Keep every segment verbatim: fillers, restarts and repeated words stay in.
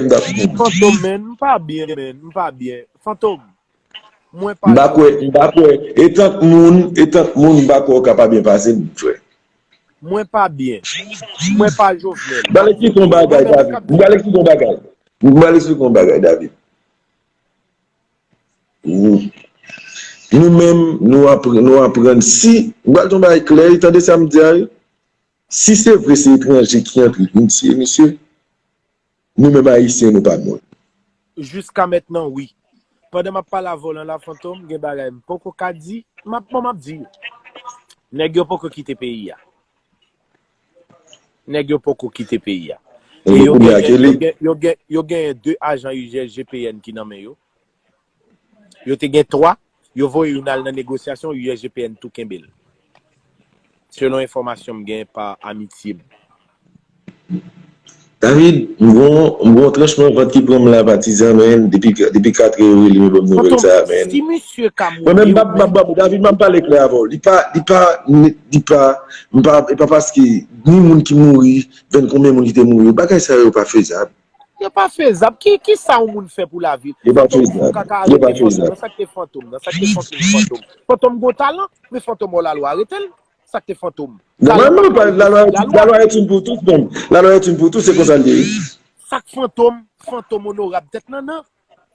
m t ap fè. Fantom, men, m pa byen, men, m pa byen. Fantom, mwen pa... M pa kwè, m pa kwè. Etank moun, etank moun, m pa kwè w ka pa byen pase m, frè. Mwen pa byen. Mwen pa Jovenel. M pral eksplike yon bagay, David. M pral eksplike yon bagay. M pral eksplike yon bagay, David. Nou, nou menm, nou apr-, nou aprann. Si, m pral di yon bagay klè, tande sa m di a, wi. Si se vre se etranje ki antre vin tiye misye, nou menm Ayisyen, nou pa mwen. Jiska mentnan, wi. Pandan m ap pale avè w lan la, Fantom, gen bagay m poko ka di, m ap, bon, m ap di yo. Nèg yo poko kite peyi a. Nèg yo poko kite peyi a. E yo genyen, yo gen, yo gen, yo genyen de ajan U S G P N ki nan men yo. Yo te gen twa, yo voye youn al nan negosyasyon, U S G P N tou kenbe l. Selon enfòmasyon m gen pa amitye m. David, m gon, m gon tranchman vant ki pran m la, patizan, men, depi, depi katrè yo rele m, yo ban m nouvèl sa, men. Si misye ka mouri, mwen menm, m ap, m ap, David, m ap pale klè avè w. Li pa, li pa, li pa, m pa, e pa paske ni moun ki mouri, venn konbyen moun ki te mouri, bagay sa yo pa fezab. Yo pa fezab. Ki, ki sa yon moun fè pou lavi? Yo pa fezab. Fantom fè yon kaka arete Fantom. Nan sa k te Fantom nan, sa k te Fantom, Fantom. Fantom gon talan, men Fantom wè lalwa arete l. Sa k te Fantom. Nòmalman, pa, lalwa, lalwa est une pour tous, menm. Lalwa est une pour tous, se konsa l ye. Sa k Fantom, Fantom onorab tèt nan nan.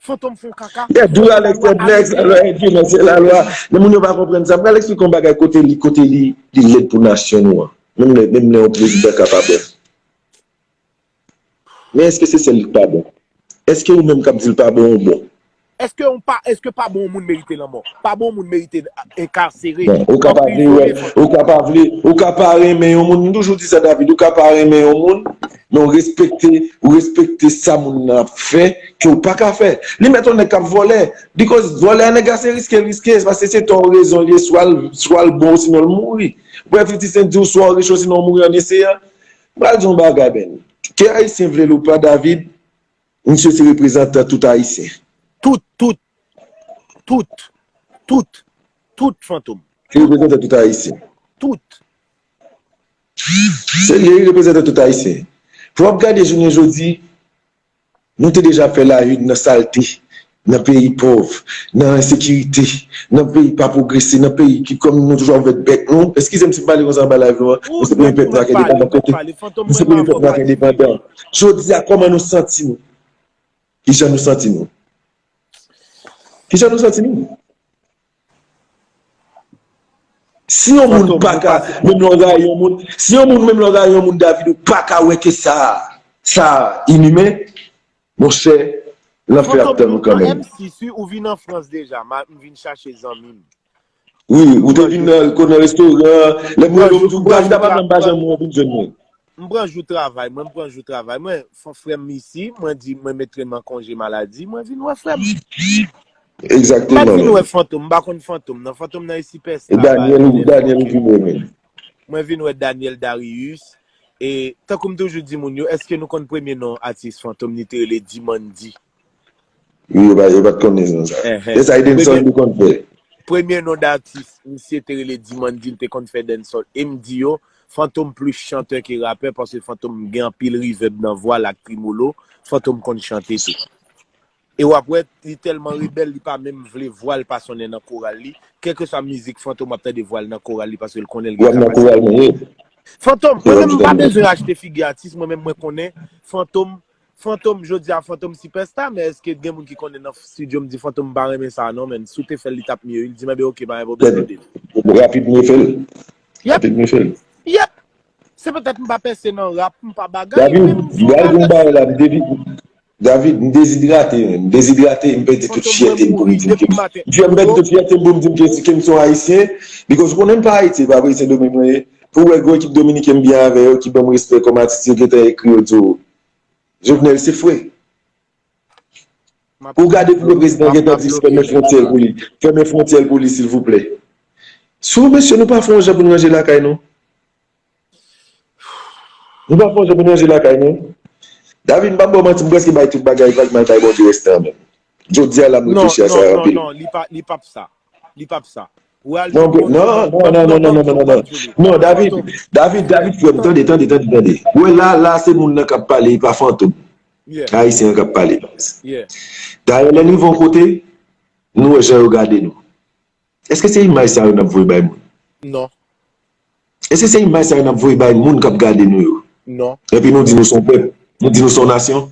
Fantom fè yon kaka. Yeah, do Alex, Alex, lalwa est Dieu, men se lalwa. Men moun yo pa konprann sa. M pral eksplike yon bagay kote li, kote li, li lèd pou nasyon nou an. Menm lè, menm lè yon prezidan ka pa bon. Men èske se sèl li k pa bon? Èske ou menm k ap di l pa bon, ou bon? Èske yon pa, èske pa bon yon moun merite lanmò? Pa bon yon moun merite enkasere, anprizone. Ou ka pa vle, ou ka pa vle, ou ka pa renmen yon moun. M toujou di sa, David, ou ka pa renmen yon moun, men ou respekte, ou respekte sa moun nan ap fè, ke ou pa ka fè. Li mèt yon nèg k ap vòlè. Because vòlè a nèg la se riske l riske, paske se twa rezon li ye, swa l, swa l bon, sinon l mouri. Brèf, li di se di w swa w rich, sinon w mouri an eseyan. M pral di yon bagay, men. Ke Ayisyen vle l ou pa, David, misye se reprezantan tout Ayisyen. Tout, tout, tout, tout, tout, Fantom. Se reprezantan tout Ayisyen. Tout. Serye, li reprezantan tout Ayisyen. Pou w ap gade jounen jodi, nou te deja fè la une nan salte, nan peyi pòv, nan ensekirite, nan peyi pa pwogrese, nan peyi ki kòm nou toujou ap ouvè bèk nou. Eskize m si m pale konsa anba live nou an. Nou se premye pèp nwa k endepandan kote. Nou se premye pèp nwa k endepandan. Jodi a, kòman nou santi nou? Kijan nou santi nou? Kijan nou santi nou? Si yon moun pa ka, menm lè w rayi yon moun, si yon moun, menm lè w rayi yon moun, David, ou pa ka wè ke sa, sa inimen, monchè, lanfè ap tann ou kanmenm. M C, si ou vin an Frans deja, m vin chache zanmi m. Wi, ou te vin nan, nan restoran, lè m rele w, m di w, David, apa m pa janm wè w vin jwenn mwen? M pran jou travay mwen, m pran jou travay mwen. Fò frè m isi, mwen di, mwen met m an konje maladi, mwen vin wè frè m. Egzakteman. M pa t vin wè Fantom, m pa konn Fantom nan. Fantom nan e sipèsta. E Daniel, Daniel ou vin wè menm. Mwen vin wè Daniel Darius. E tankou m toujou di moun yo, èske nou konn premye non atis Fantom ni te rele Dimandi? Wi, yo pa, yo pa t konnen non sa. E sa e dancehall li konn fè. Premye non datis, misye te rele Dimandi, li te konn fè dancehall. E m di yo, Fantom plis chantè ke rapè, paske Fantom gen anpil reverb nan vwa l ak tremolo. Fantom konn chante tou. E w ap wè, li tèlman rebèl, li pa menm vle vwa l pa sonnen nan koral li. Kèlkeswa mizik Fantom, w ap tande vwa l nan koral li, paske l konnen l gen kapasite. Fantom, mwen menm m pa bezwen achte figi atis, mwen menm mwen konnen Fantom Fantom, jodi a Fantom sipèsta, men èske gen moun ki konnen nan estidyo m di Fantom m pa renmen sa non, men si w te fè l, li t ap mye wi. Li di m, enben, oke, pa gen pwoblèm, tande. Rapid mwen fè l. Rapid mwen fè l. Yep. Se petèt m pa pèse nan rap, m pa bagay, men m se yon rapè. David, m dezidrate, men. M dezidrate, m pèdi tout fyète m pou m di m ke m, m pèdi tout fyète m pou m di m ke, ke m se yon Ayisyen. Because ou konnen m pa Ayiti, e pa vre, Sendomeng mwen ye. Pou w wè gwo ekip dominiken m byen avè yo, ki ban m respè kòm atis, yo gentan ekri yo di w, Jovenel se fre. Ou gade pou le prezidan gentan di fèmen fwontyè l pou li. Fèmen fwontyè l pou li, silvouplè. Sou mesye, nou pa fè yon jan pou n ranje lakay nou. Nou pa fè yon jan pou n ranje lakay nou. David, m p ap ba w manti, m prèske bay tout bagay vag, m al bay Bondye rèstan an menm. Jodi a la, m reflechi a sa anpil. Non, non, non, non, li pa, li p ap sa. Li p ap sa. Non, non, non, non, non, non, non, non, non. Non, David, David, David, frè m, tande, tande, tande, tande. Ou wè la, la, se moun nan k ap pale, e pa Fantom. Ayisyen an k ap pale. Dayè, lè n rive yon kote, nou wè jan yo gade nou. Èske se imaj sa yo n ap voye bay moun? Non. Èske se imaj sa yo n ap voye bay moun k ap gade nou yo? Non. Epi nou di nou se yon pèp, nou di nou se yon nasyon?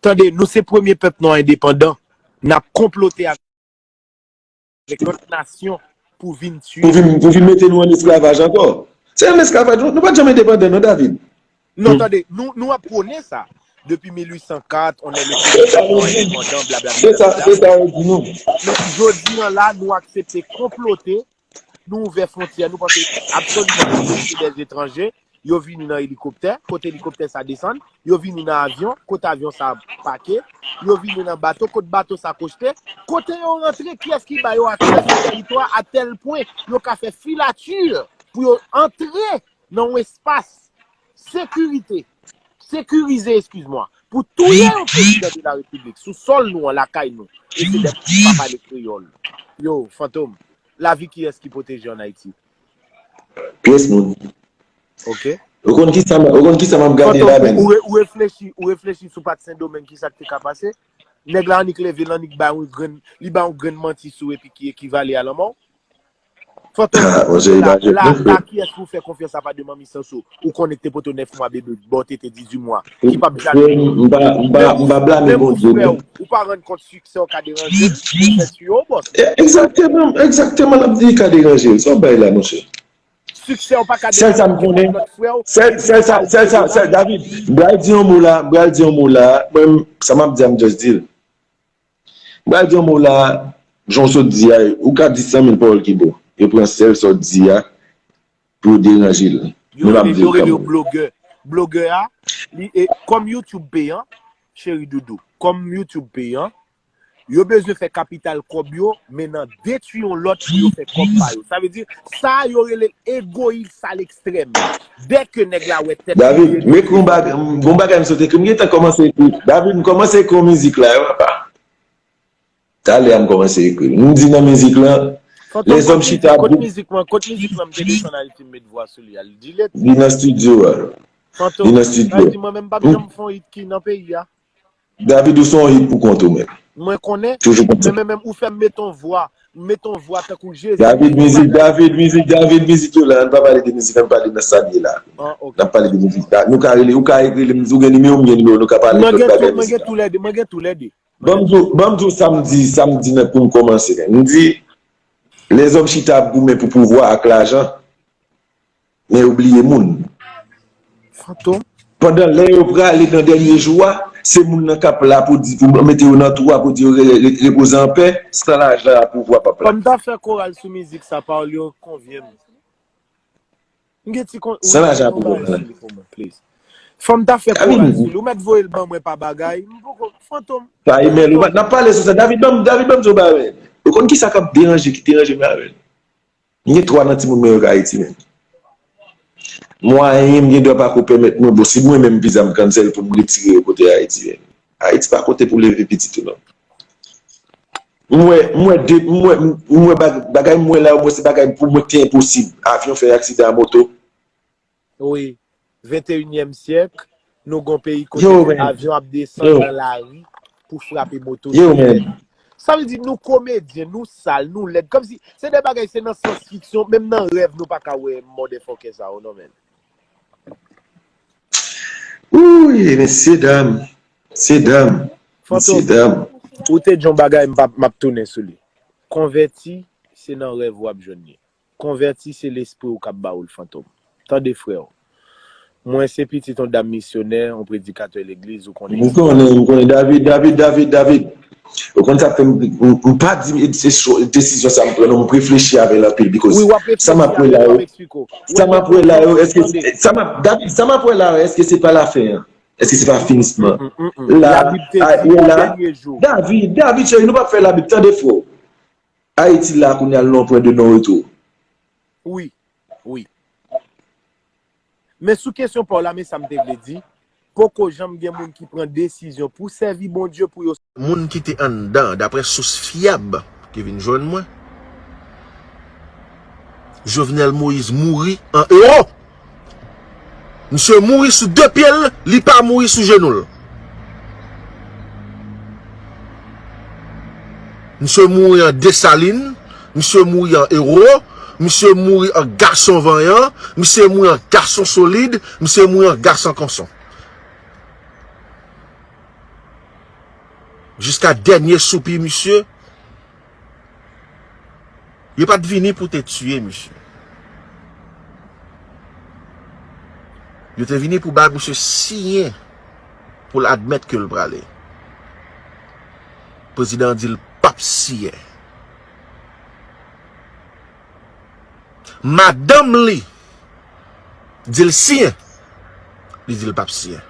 Tande, nou se premye pèp nwa endepandan. N ap konplote avèk lòt nasyon pou vin tiye. Pou vin, pou vin mete nou an esklavaj ankò. Se menm esklavaj, nou, nou pa t janm endepandan, non, David? Non, tande, nou, nou ap pwone sa. Depi mil uit san kat, on est le premier pèp nwa endepandan, blablabla. Se sa, se sa yo di nou. Men jodi an la, nou aksepte konplote, nou ouvè fwontyè, nou panse absoliman tout moun se dè etranje. Yo vini nan elikoptè, kote elikoptè sa desann. Yo vini nan avyon, kote avyon sa pake. Yo vini nan bato, kote bato sa kochte. Kote yo rantre, kiyès ki ba yo aksè sou teritwa a tèl pwen yo ka fè filati pou yo antre nan yon espas sekirite, sekirize, eskiz mwa, pou touye yon prezidan de la repiblik sou sòl nou an, lakay nou, e se dè moun ki pa pale kreyòl. Yo, Fantom, lavi kiyès ki pwoteje ann Ayiti? Pyès moun. Ok. Ou konn kisa m, ou konn kisa m ap gade la menm? Ou, ou reflechi, ou reflechi sou pa t Sendomeng, kisa k te ka pase? Nèg la annik leve, l annik bay yon grenn, li bay yon grenn manti sou epi ki ekivale a lanmò. Fantom, la, la, la, kiyès pou fè konfyans apa de manmi Sanso? Ou konnen k te pote nèf mwa bebe bò tete dizuit mwa, ki p ap janm. M pa, m pa, m pa blame Bondye, non. Ou pa rann kont siksè w ka deranje l, ou fè tiye w, bòs. Egzakteman, egzakteman, l ap di li ka deranje l. Sa w bay la, monchè? Siksè w pa ka deranje lòt frè w. Sèl sa m konnen, sèl, sèl sa, sèl sa, sèl, David, m pral di yon mo la, m pral di yon mo la. Mwen, sa m ap di a, m just di l. M pral di yon mo la, jan w sot di a, ou ka di san mil pawòl ki bon. Yo pran sèl sa w di a pou yo deranje l. Yo rele, yo rele yo blogè. Blogè a, li, e, kòm YouTube peyan, cheri doudou, kòm YouTube peyan, yo bezwen fè kapital kòb yo, men nan detwi yon lòt pou yo fè kòb pa yo. Sa vle di, sa yo rele egoyis a lekstrèm. Dè ke nèg la wè tèt li. David, m ekri yon bagay, m, yon bagay m sot ekri. M gentan kòmanse ekri. David, m kòmanse ekri yon mizik la, wi, papa. Talè a m kòmanse ekri. M di nan mizik lan, lèzòm chita. Kot mizik mwen, kot mizik lan, m te desann Ayiti, m met vwa sou li, al delete. Li nan estidyo a. Li nan estidyo. Sa vle di mwen menm m p ap janm fè yon hit ki nan peyi a. David, ou se yon hit pou kont ou menm. Mwen konnen. Toujou konsa. Men, men, men, ou fè m met yon vwa. M met yon vwa tankou Jezi. David, mizik, David, mizik, David, mizik yo la. Ann pa pale de mizik, ann pale nan sa l ye la. Ah, ok. N ap pale de mizik la. Nou ka rele, ou ka rele m, ou gen nimewo m, gen nimewo, nou ka pale lòt bagay mizik la. Mwen gen tou lède, mwen gen tou lède. Ban m di w, ban m di w sa m di, sa m di nan pou m kòmanse. M di, lèzòm chita ap goumen pou pouvwa ak lajan. Men yo bliye moun. Fantom. Pandan lè yo prale nan dènye jou a, se moun nan k ap la pou di, pou mete yo nan twou a, pou di yo re-, re-, repoze anpè, san lajan a pouvwa p ap la. Fò m ta fè koral sou mizik sa, pawòl yo konvyen m. M gen ti kon-, san lajan a pouvwa p ap la. Fò m ta fè koral sou li. Ou mèt voye l ban mwen pa bagay. M poko, Fantom. Pa imèl, ou pa, n ap pale sou sa. David, ban m, David, ban m di w bagay. Ou konn kisa k ap deranje, ki deranje m avè l? M gen twa nan timoun mwen yo k Ayiti menm. Mwayen m gen dwa pa ko pèmèt mwen, bon, si mwen menm viza m cancel pou m retire yo kote Ayiti menm. Ayiti pa kote pou leve pitit ou non. M wè, m wè de, m wè, m wè bag-, bagay m wè la yo, mwen se bagay pou mwen ki te enposib. Avyon fè aksidan a moto. Wi, venteyinyèm syèk, nou gon peyi kote avyon ap desann nan lari pou frape moto. Yo, men. Sa vle di nou komedyen, nou sal, nou lèd. Kòmsi se de bagay, se nan sans fiksyon, menm nan rèv nou pa ka wè motherfucker sa yo non, men. Wouy, mesye dam, mesye dam, mesye dam. Ou te di yon bagay, m p ap, m ap tounen sou li. Konvèti, se nan rèv w ap jwenn li. Konvèti, se lespri w k ap ba w l, Fantom. Tande, frè w. Mwen se pitit yon dam misyonè, yon predikatè legliz, ou konnen. M konnen, m konnen. David, David, David, David. Ou konn sa k fè m, m, m pa di m, se cho-, desizyon sa m pran non, m reflechi avè l anpil, because sa m ap wè la yo, sa m ap wè la yo, èske, sa m ap, David, sa m ap wè la yo, èske se pa lafen an? Èske se pa finisman? La, a, yo la. David, David, cheri, nou p ap fè Labib, tande, frè w. Ayiti la kounye a l nan yon pwen de non retou. Wi, wi. Men sou kesyon pa w la, men sa m te vle di, poko janm gen moun ki pran desizyon pou sèvi Bondye pou yo. Moun ki te anndan, daprè sous fyab ki vin jwenn mwen, Jovenel Moïse mouri an ewo. Misye mouri sou de pye l, li pa mouri sou jenou l. Misye mouri an Desalin, misye mouri an ewo, misye mouri an gason vanyan, misye mouri an gason solid, misye mouri an gason konson. Jiska dènye soupi misye, yo pa t vini pou te tiye misye. Yo te vini pou bay misye siyen pou l admèt ke l prale. Prezidan an di l p ap siyen. Madanm li di l siyen, li di l p ap siyen.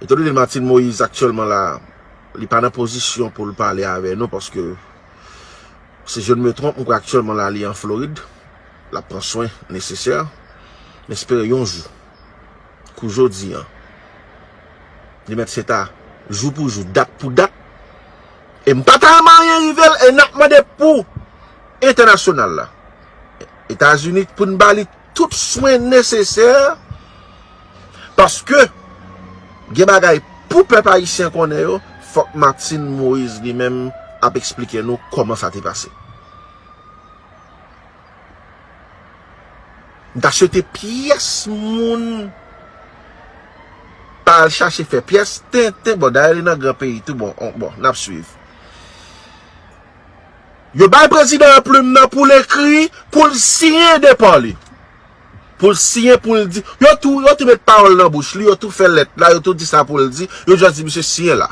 Etan done Martine Moïse aktyèlman la, li pa nan pozisyon pou l pale avè nou, paske, si je ne me trompe, m kwè aktyèlman la, li an Florid. L ap pran swen nesesè. M espere yon jou, kou jodi an, li mèt se ta jou pou jou, dat pou dat. E m pa ta renmen anyen rive l, e n ap mande pou entènasyonal la, Etazini, pou n ba li tout swen nesesè, paske gen bagay pou pèp ayisyen konnen yo, fòk Martine Moïse li menm ap eksplike nou kòman sa te pase. M ta swete pyès moun pa al chache fè pyès tenten. Bon, dayè li nan gran peyi tou, bon, on, bon, n ap swiv. Yo bay prezidan an plim nan pou l ekri, pou l siyen depa li. Pou l siyen, pou l di. Yo tou, yo tou met pawòl nan bouch li, yo tou fè lèt la, yo tou di sa pou l di, yo jis di misye siyen la.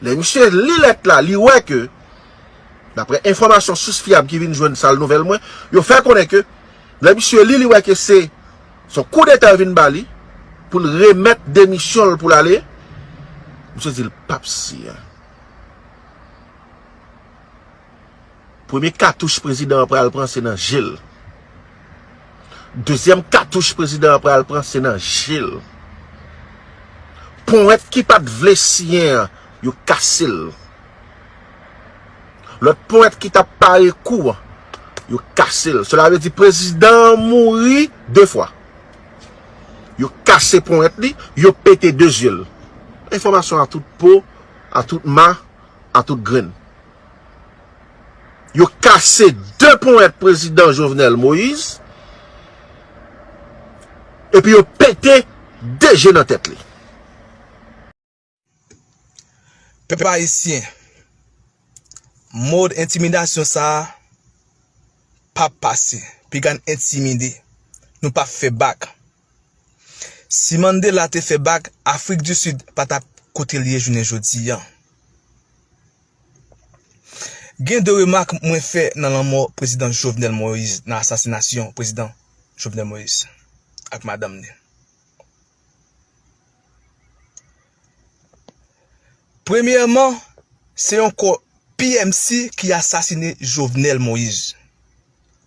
Lè misye li lèt la, li wè ke, daprè enfòmasyon sous fyab ki vin jwenn sal nouvèl mwen, yo fè konnen ke, lè misye li, li wè ke se, se yon koudeta yo vin ba li, pou l remèt demisyon l pou l ale, misye di l p ap siyen. Premye katouch prezidan an pral pran, se nan je l. Dezyèm katouch prezidan an pral pran, se nan je l. Ponyèt ki pa t vle siyen an, yo kase l. Lòt ponyèt ki t ap pare kou an, yo kase l. Sela vle di prezidan an mouri de fwa. Yo kase ponyèt li, yo pete de zye l. Enfòmasyon a tout po, a tout ma, a tout grenn. Yo kase de ponyèt prezidan Jovenel Moïse, epi yo pete de je nan tèt li. Pèp ayisyen, mòd entimidasyon sa a p ap pase. Piga n entimide. Nou p ap fè bak. Si Mandela te fè bak, Afrik di Sid pa t ap kote l ye jounen jodi a. Gen de remak mwen fè nan lanmò prezidan Jovenel Moïse, nan asasinasyon prezidan Jovenel Moïse ak madanm li. Premyèman, se yon kò P M C ki asasine Jovenel Moïse,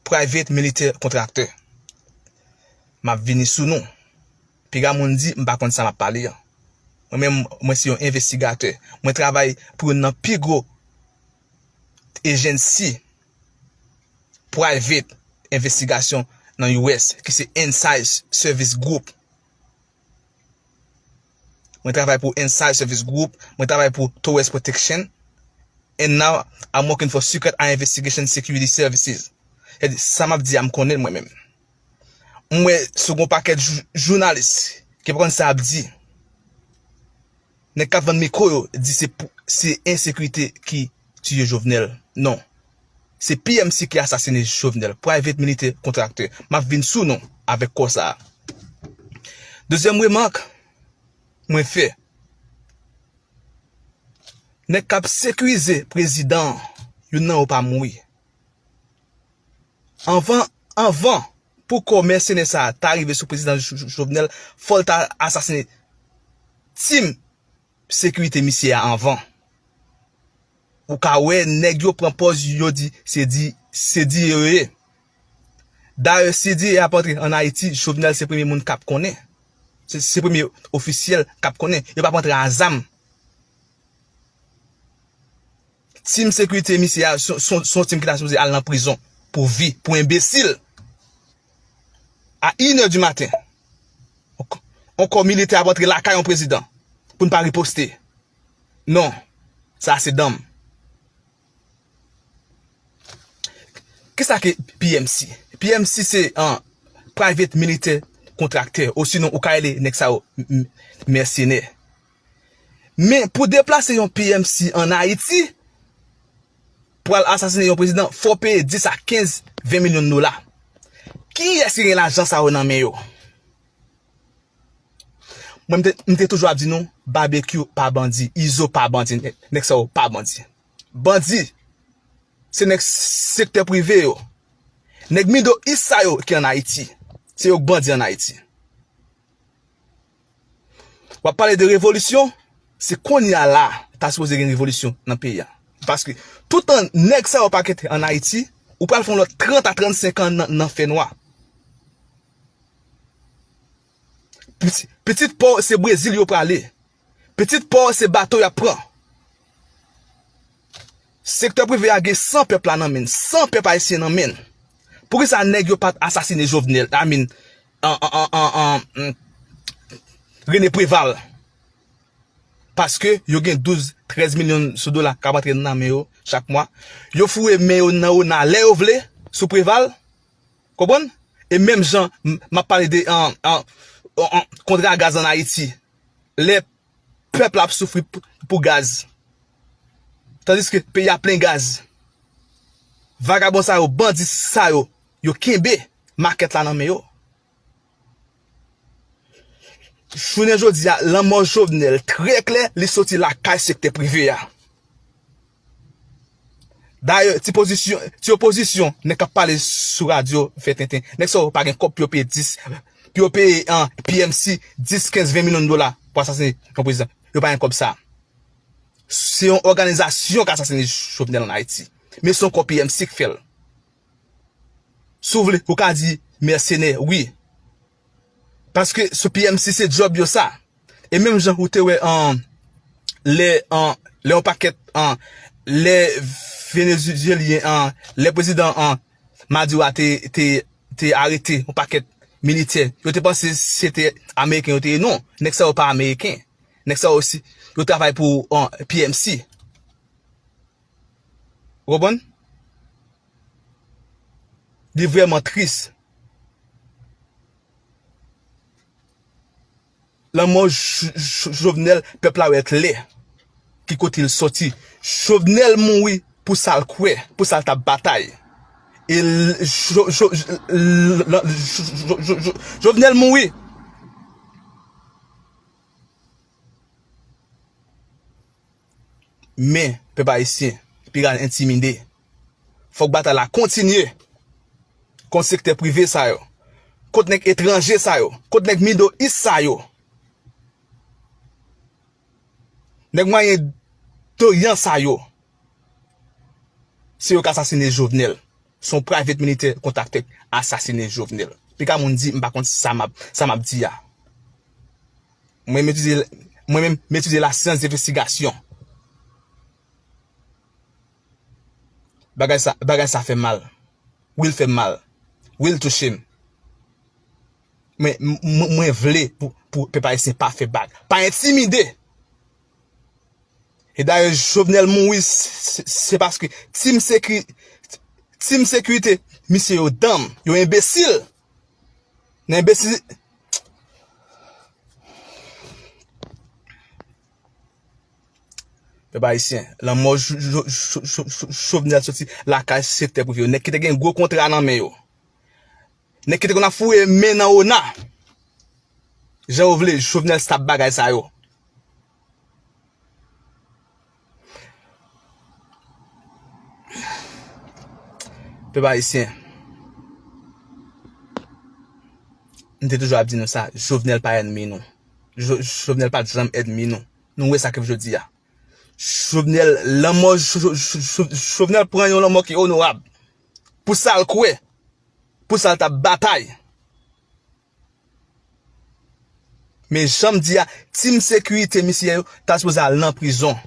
private military contractor. M ap vini sou nou. Piga moun di m pa konn sa m ap pale an. Mwen menm, mwen se yon envestigatè. Mwen travay pou youn nan pi gwo ejensi private envestigasyon nan U S, ki se Inside Service Group. Mwen travay pou Inside Service Group, mwen travay pou Torres Protection, and now I'm working for Secret Eye Investigation Security Services. Sètadi, sa m ap di a, m konnen l mwen menm. M wè sou gon pakèt jou-, jounalis ki pa konn sa y ap di. Nèg k ap vann mikwo yo di se pou, se ensekirite ki tiye Jovenel. Non. Se P M C ki asasine Jovenel, private military contractor. M ap vin sou nou avèk kò sa a. Dezyèm remak mwen fè, nèg k ap sekirize prezidan an, youn nan yo pa mouri. Anvan, anvan pou kò mèsenè sa a ta rive sou prezidan Jo-, Jo-, Jovenel, fò l ta asasine tim sekirite misye a anvan. Ou ka wè nèg yo pran pòz yo di se di, se D I A yo ye. Dayè, si D I A ap antre ann Ayiti, Jovenel se premye moun k ap konnen. Se, se premye ofisyèl k ap konnen. Yo p ap antre a zam. Tim sekirite misye a, se, se, se yon tim ki ta sipoze al nan prizon pou vi, pou enbesil. a inè di maten, yon kò militè ap antre lakay yon prezidan pou n pa riposte. Non, sa se danm. Kisa ki P M C? P M C se an private military contractor, osinon ou ka rele nèg sa yo m- m- mèsenè. Men pou deplase yon P M C ann Ayiti, pou al asasinen yon prezidan, fò w peye dis a kenz, ven milyon dola. Kiyès ki gen lajan sa yo nan men yo? Mwen, m te, m te toujou ap di nou, Babekyou pa bandi, Izo pa bandi, nèg sa yo pa bandi. Bandi, se nèg sektè prive yo. Nèg Middle East sa yo ki ann Ayiti. Se yo k bandi ann Ayiti. W ap pale de revolisyon, se kounye a la, ta sipoze gen revolisyon nan peyi a. Paske toutan nèg sa yo pa kite ann Ayiti, ou pral fè yon lòt trant a trannsenk an nan, nan fènwa. Pitit, pitit pa w se Brezil yo prale. Pitit pa w se bato y ap pran. Sektè prive a gen san pèp la nan men l, san pèp ayisyen nan men l. Poukisa nèg yo pa t asasine Jovenel, I mean, an, an, an, an, an, Rene Preval? Paske yo gen douz, trèz milyon sou dola k ap antre nan men yo chak mwa. Yo foure men yo nan ona lè yo vle sou Preval. Konprann? E menm jan, m, m ap pale de an, an, an, an, kontra gaz ann Ayiti. Lè pèp la ap soufri pou, pou gaz. Tandiske peyi a plen gaz. Vagabon sa yo, bandi sa yo, yo kenbe makèt la nan men yo. Jounen jodi a, lanmò Jovenel trè klè, li soti lakay sektè prive a. Dayè, ti pozisyon, ti opozisyon, nèg k ap pale sou radyo fè tenten. Nèg sa yo pa gen kòb pou yo peye dis, pou yo peye an P M C dis, kenz, ven milyon dola pou asasinen yon prezidan. Yo pa gen kòb sa. Se yon òganizasyon k asasinen Jovenel ann Ayiti. Men se yon kò P M C k fè l. Si w vle, ou ka di mèsenè, wi. Paske sou P M C se djòb yo sa. E menm jan ou te wè an lè an lè yon pakèt an lè Venezyelyen an lè prezidan an Maduro a te te te arete yon pakèt militè, yo te panse se te ameriken yo te ye. Non, nèg sa yo pa ameriken. Nèg sa yo osi, yo travay pou an P M C. Ou konprann? Li vrèman tris. Lanmò J- J- Jovenel, pèp la wè klè ki kote l soti. Jovenel mouri pou sa l kwè, pou sa l t ap batay. E l- Jo- Jo- l- l- Jo- Jo- Jo- Jovenel mouri. Men, pèp ayisyen, piga entimide. Fòk batay la kontinye kont sektè prive sa yo, kont nèg etranje sa yo, kont nèg Middle East sa yo, nèg Mwayen Doryan sa yo. Se yo k asasinen Jovenel. Se yon private militè kontakte asasinen Jovenel. Piga moun di m pa konn sa m ap sa m ap di a. Mwen menm etidye mwen menm m etidye lasyans de envestigasyon. Bagay sa bagay sa fè m mal. Wi l fè m mal. Wi l touche m. Men m- mwen mwen vle pou pou pèp ayisyen pa fè bak. Pa entimide. E dayè Jovenel mouri se se paske team sekirite, team sekirite, misye yo danm, yo enbesil. Nan enbesil. Pèp ayisyen, lanmò Jovenel soti lakay sektè prive yo. Nèg ki te gen gwo kontra nan men yo. Nèg ki te konn ap foure men nan ona. Jan yo vle, Jovenel stop bagay sa yo. Pèp ayisyen, m te toujou ap di nou sa, Jovenel pa ènmi nou. Jo- Jovenel pa t janm ènmi nou. Nou wè sa k rive jodi a. Jovenel, lanmò Jo- Jo- Jo- Jovenel pran yon lanmò ki onorab. Pou sa l kwè, pou sa l t ap batay. Men jan m di a, team sekirite misye yo ta sipoze al nan prizon.